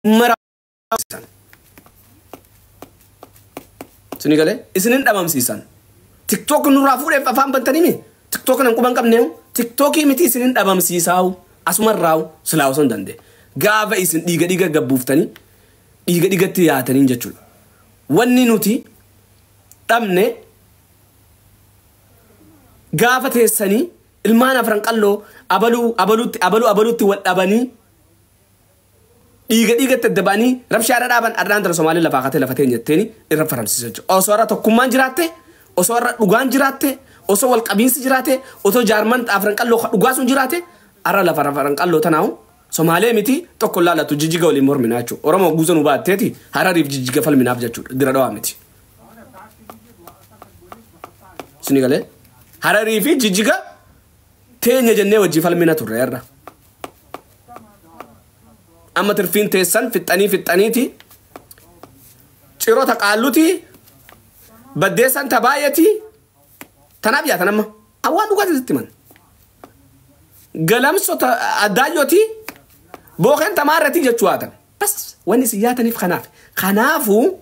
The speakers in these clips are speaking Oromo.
Mara Sini galee isinin dhabamsiisan. TikTok nurraa fuudheef afaan bantanii mi? TikTok nan quban qabneewu. TikTokii miti isinin dhabamsiisaawu. Asumarraawu silaa osoo hin danda'e. Gaafa isin dhiiga dhiiga gabbuuftanii dhiiga dhiigatti yaatanii jechuudha. Wanni nuti dhabne gaafa teessanii ilmaan afran qalloo abaluu abaluutti abaluu abaluutti wal dhabanii dhiiga dhiigatti adda ba'anii rabshaadha dhaaban ardaan tana Somaalee lafaa katee lafa teenya jetteeni irra faramsiisa jechuudha. Osoo irra tokkummaan jiraatte, osoo irra dhugaan jiraatte, osoo wal qabiinsi jiraate, osoo jaarman afran qalloo dhugaa sun jiraate, arra lafa afran qalloo tanaahu Somaalee miti tokko laalatu jijjiga waliin morminaa jechuudha. Oromoo guuza nu baatteeti Harariif jijjiga falminaaf jechuudha. Dira dhawaa miti. Sini galee Hararii fi jijjiga teenya jennee wajji falmina turre irra. Amma tirfiin teessan fixxanii fixxaniiti cirota qaalluti baddeessan tabaayeti tanaaf yaatan amma awwaan dhugaatii sitti himan. Galamso addaayyoti bookeen tamaarrati jechuu haatan. Bas wanni isin yaataniif kanaaf. Kanaafuu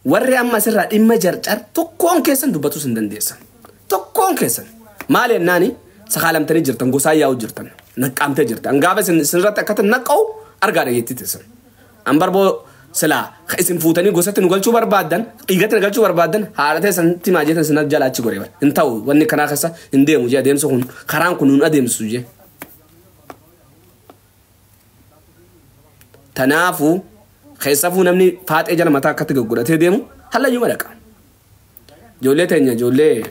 warri amma asirraa dhimma jarcar tokkoon keessan dubbatus hin dandeessan. Tokkoon keessan. Maal jennaani sakaalamtanii jirtan gosaa yaa'u jirtan naqqaamtee jirtan. Gaafa isin isinirratti akkatti naqqa'u argaa dhageettii teessan. An barboo silaa isin fuutanii gosatti nu galchuu barbaaddan dhiigatti nu galchuu barbaaddan haadha teessanitti maa jettan isin jala achi godhe. Hin ta'u wanni kanaa keessa hin deemu jee adeemsa kun karaan kun nun adeemsisu jee. Tanaafuu keessafuu namni faaxee jala mataa akkatti gaggodhatee deemu hallayyuu madaqa. Ijoollee teenya ijoollee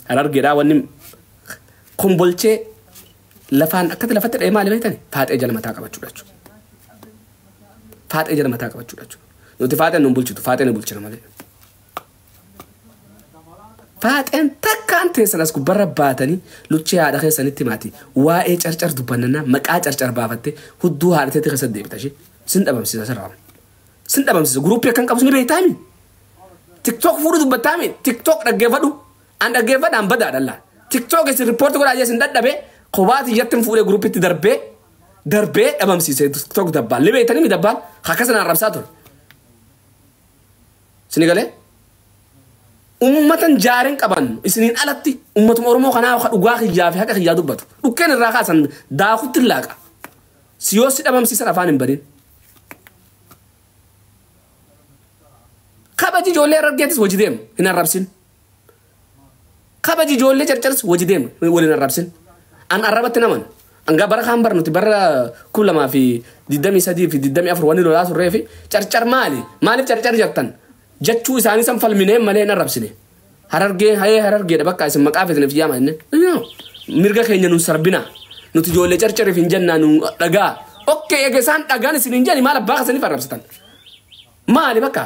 Harargeedhaa wanni kombolchee lafaan akkatti lafatti dha'ee maali beektani faaxee jala mataa qabachuudha jechuudha. Faaxee jala mataa qabachuudha jechuudha. Nuti faaxeen nu bulchitu faaxeen nu bulchina malee. Faaxeen takkaan teessan as gubbarra baatanii luchee haadha keessanitti maati waa'ee carcar dubbannaa maqaa carcar baafattee hudduu haadha teetti keessatti deebita ishee sin dhabamsiisa sirraa. Sin dhabamsiisa guruppii akkan qabus ni beektaami. TikTok fuudhu dubbattaami TikTok dhaggeeffadhu an dhaggeeffadha an badaadha laa. TikTok isin riippoorti godhaa jee isin dadhabe kophaati iyyatti fuudhee guruppitti darbee darbee dhabamsiise TikTok dabbaan ni beektanii mi dabbaan akkasana arrabsaa ture. Sini galee ummatan jaareen qaban isiniin alatti ummatuma Oromoo kanaa dhugaa kiyyaa fi haqa kiyyaa dubbatu dhukkeen irraa kaasan daakutti laaqa siyoo si dhabamsiisan afaan hin barin. Kabaji ijoollee Harargeetis hojii deemu hin arrabsin. Kabaji ijoollee carcaris hojii deemu waliin arrabsin. An arrabatti naman. An bara kaan bara nuti bara 2023 fi 24 wanni lolaa turree fi carcar maali? Maaliif carcar jettan? Jechuu isaanii san falminee malee hin arrabsine. Harargee hayee Harargeedha bakka isin maqaa feetaniif yaama inni. Mirga keenya nun sarbina. Nuti ijoollee carcariif hin jennaa nu dhagaa. Okkee eega isaan dhagaan isin hin jenni maal abbaa kasaniif arrabsitan? Maali bakka?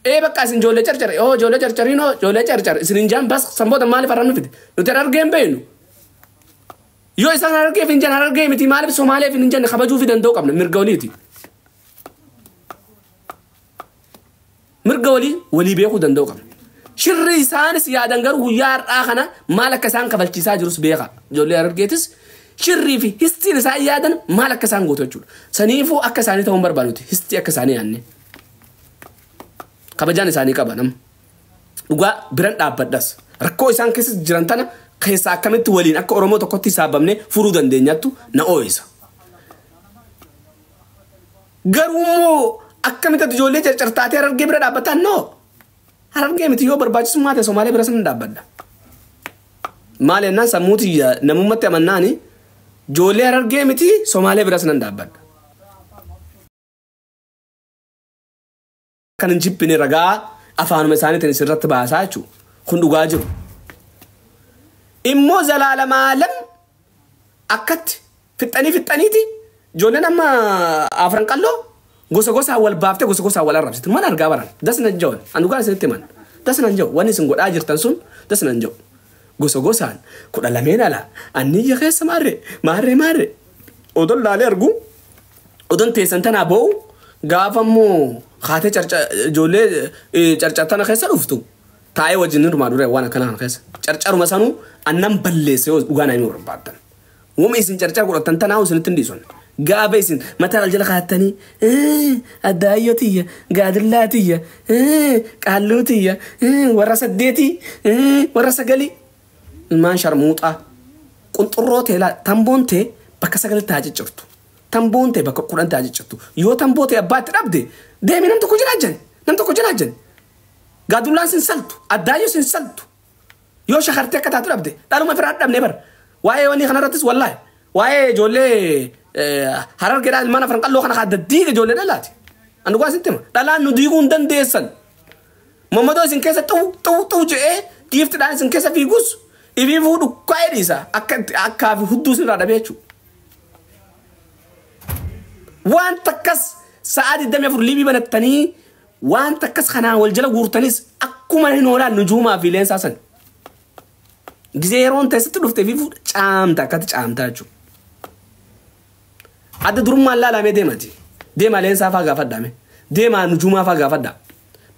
Ee bakka isin ijoollee carcar oo ijoollee carcariin oo ijoollee carcar isin hin jaan bas sanboota maaliif arrabnu fide? Nuti Harargee hin beeknu. Yoo isaan Harargeef hin jenne Harargee miti maaliif Somaaleef hin jenne kabajuu fi danda'uu qabna mirga waliiti. Mirga walii walii beekuu danda'uu qabna. Shirri isaanis yaadan garuu guyyaa har'aa kana maal akka isaan kafalchiisaa jirus beeka. Ijoollee Harargeetis shirrii fi histiin isaan yaadan maal akka isaan gootu jechuudha. Saniifuu akka isaanii ta'uu hin barbaaduti. Histii akka isaanii yaadne. Kabajaan isaanii qaba nama. Dhugaa biran dhaabbadhas. Rakkoo isaan keessa jiran tana keessaa akkamitti waliin akka Oromoo tokkotti hisaabamne furuu dandeenyattu na ooyisa. Garuu immoo akkamitti ijoollee carcartaatee Harargee bira dhaabbataan noo. Harargee miti yoo barbaachisummaa ta'e Somaalee bira sana dhaabbadha. Maal jennaan sammuu tiyya namummatti amannaani ijoollee Harargee miti Somaalee bira sana dhaabbadha. Kan hin jibbine ragaa afaanuma isaaniitiin isirratti baasaa jechuudha. Kun dhugaa jiru. Immoo zalaalamaalam akkatti fixxanii fixxaniiti ijoolleen amma afran qalloo gosa gosaan wal baaftee gosa gosaan wal arrabsitu. Mana argaa baran. Das nan ja'u. An dhugaa isinitti himan. Das nan ja'u. Wanni isin godhaa jirtan sun das nan ja'u. Gosa gosaan 12 ala anniyya keessa maarree maarree maarree odon laalee argu odon teessan tanaa boo'u gaafa immoo kaatee ijoollee carcartana keessa dhuftu taa'ee wajjin hirmaa dure waan akkanaa kana keessa carcaruma sanuu annan balleesse yoo dhugaa naa himuu barbaaddan. Wama isin carcar godhattan tanaa isinitti hin dhiisun. Gaafa isin mataa wal jala kaattanii addaayyoo tiyya, gaadillaa tiyya, qaalluu tiyya, warra 8, warra 9 ilmaan sharmuuxaa qunxurroo ta'e tamboon ta'e bakka 9 taa ciccirtu. Tamboon ta'e bakka 10 taa ciccirtu. Yoo tamboo ta'e abbaatti dhabde deemi nam tokko jiraajjan nam tokko jiraajjan. Gaadullaan sin saltu, addaayyoo sin saltu. Yoo shakartee akka taatu dhabde dhaluma firaa dhabne bara. Waa'ee wanni kanarrattis wallaahi waa'ee ijoollee harargeedhaa ilmaan afran qalloo kana adda diiga ijoollee dhalaati. Ani dhugaa sitti hima. Dhalaan nu diiguu hin dandeessan. Mammadoo isin keessa xuu xuu xuu je'ee giiftidhaan isin keessa fiigus ifiifuu dhukkaa'ee dhiisa akka akkaa fi hudduu isin irraa dhabee jechuudha. Waan takkas sa'aa 24 liibii banattanii waan takkas kanaan wal jala guurtanis akkuma hin oolaan nujuumaa fi leensaa san. Gizee yeroon teessatti dhuftee fi caamta akkatti caamtaa jechuudha. Adda durummaan laalamee deemati. Deemaa leensaa fa'aa gaafadhaame. Deemaa nujuumaa fa'aa gaafadhaa.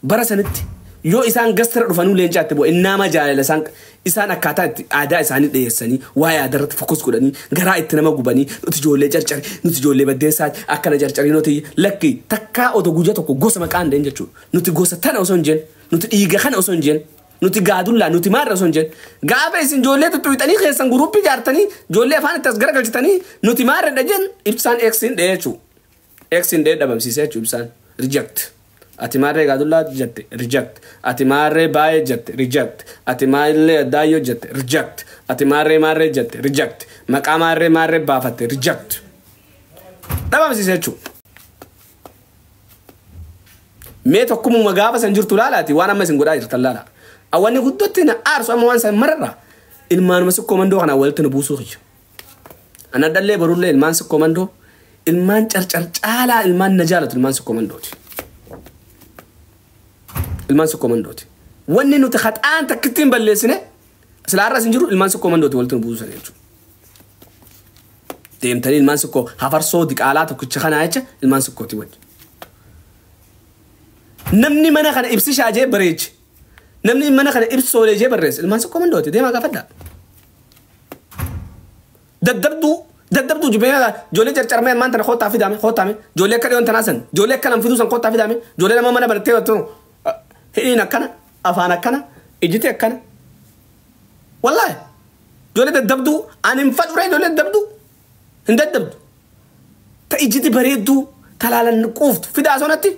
Bara sanitti yoo isaan gastara dhufanuu leencaatti bu'a innaama jaalala isaan akkaataa itti aadaa isaanii dhiyeessanii waa'ee aadaa irratti fokus godhanii garaa itti nama gubanii nuti ijoollee carcari nuti ijoollee baddeessaati akkana carcarii nuti lakki takkaa otoo guyyaa tokko gosa maqaan hin jechuudha. Nuti gosa tana osoo hin jenne nuti dhiiga kana osoo hin jenne nuti gaadullaa nuti maarra osoo hin jenne gaafa isin ijoollee tuttuqxanii keessan guruppii ijaartanii ijoollee afaan itti as garagalchitanii nuti maarra dha jennu ibsaan eeksiin dhee jechuudha. Eeksiin dhee dhabamsiisee jechuudha ibsaan reject. Ati maarree gaadullaa jette reject. Ati maarree baay'ee jette reject. Ati maarree addaayyoo jette reject. Ati maarree maarree jette reject. Maqaa maarree maarree baafatte reject. Dhabamsiisee jechuudha. Mee tokkummaa gaafa san jirtu laalaati waan amma isin godhaa jirtan laala. Awwanni guddootti na aarsu amma waan san mararra ilmaanuma sikkoo mandoo kanaa walitti nu buusuu kiyya. Ana dhallee barullee ilmaan sikkoo mandoo ilmaan carcar caalaa ilmaan na jaalatu ilmaan sikkoo mandooti. Ilmaan sikkoo mandooti. Wanni nuti haxaan takkitti hin balleessine silaa har'as hin jiru ilmaan sikkoo mandooti walitti nu buusan jechuudha. Deemtanii ilmaan sikkoo hafarsoo diqaalaa tokkicha kanaa jecha ilmaan sikkooti wajji. Namni mana kana ibsishaa jee bareeche. Namni mana kana ibsoolee jee barreesse ilmaan sikkoo mandooti deemaa gaafadhaa. Daddabduu daddabduu jibee ijoollee carcarmee ammaan tana koottaa fidaame koottaame ijoollee akka dhiyoon tanaa san ijoollee akka nam fiduu san koottaa fidaame ijoollee nama mana barattee battu hidhiin akkana afaan akkana ijjiti akkana. Wallaahi ijoollee daddabduu ani hin fadhuree ijoollee daddabduu hin daddabdu. Ta ijjiti bareedduu talaalan quuftu fidaa sonatti.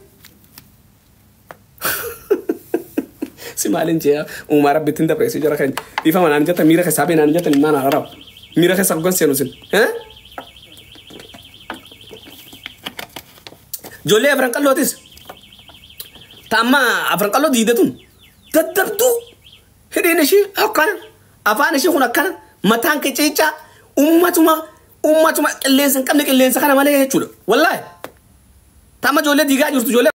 Si maalin jee uumaa rabbitti hin dabreessi jara keenya dhiifama naan jetta miira keessaa bee naan jetta ilmaan hararaw miira keessa hoggan seenu sin. Ijoollee afran qallootis ta amma afran qalloo diide tun daddabduu hidhiin ishii akkana afaan ishii kun akkana mataan qiciicaa ummatuma ummatuma qilleensa hin qabne qilleensa kana malee jechuudha wallaahi ta amma ijoollee diigaa jirtu ijoollee.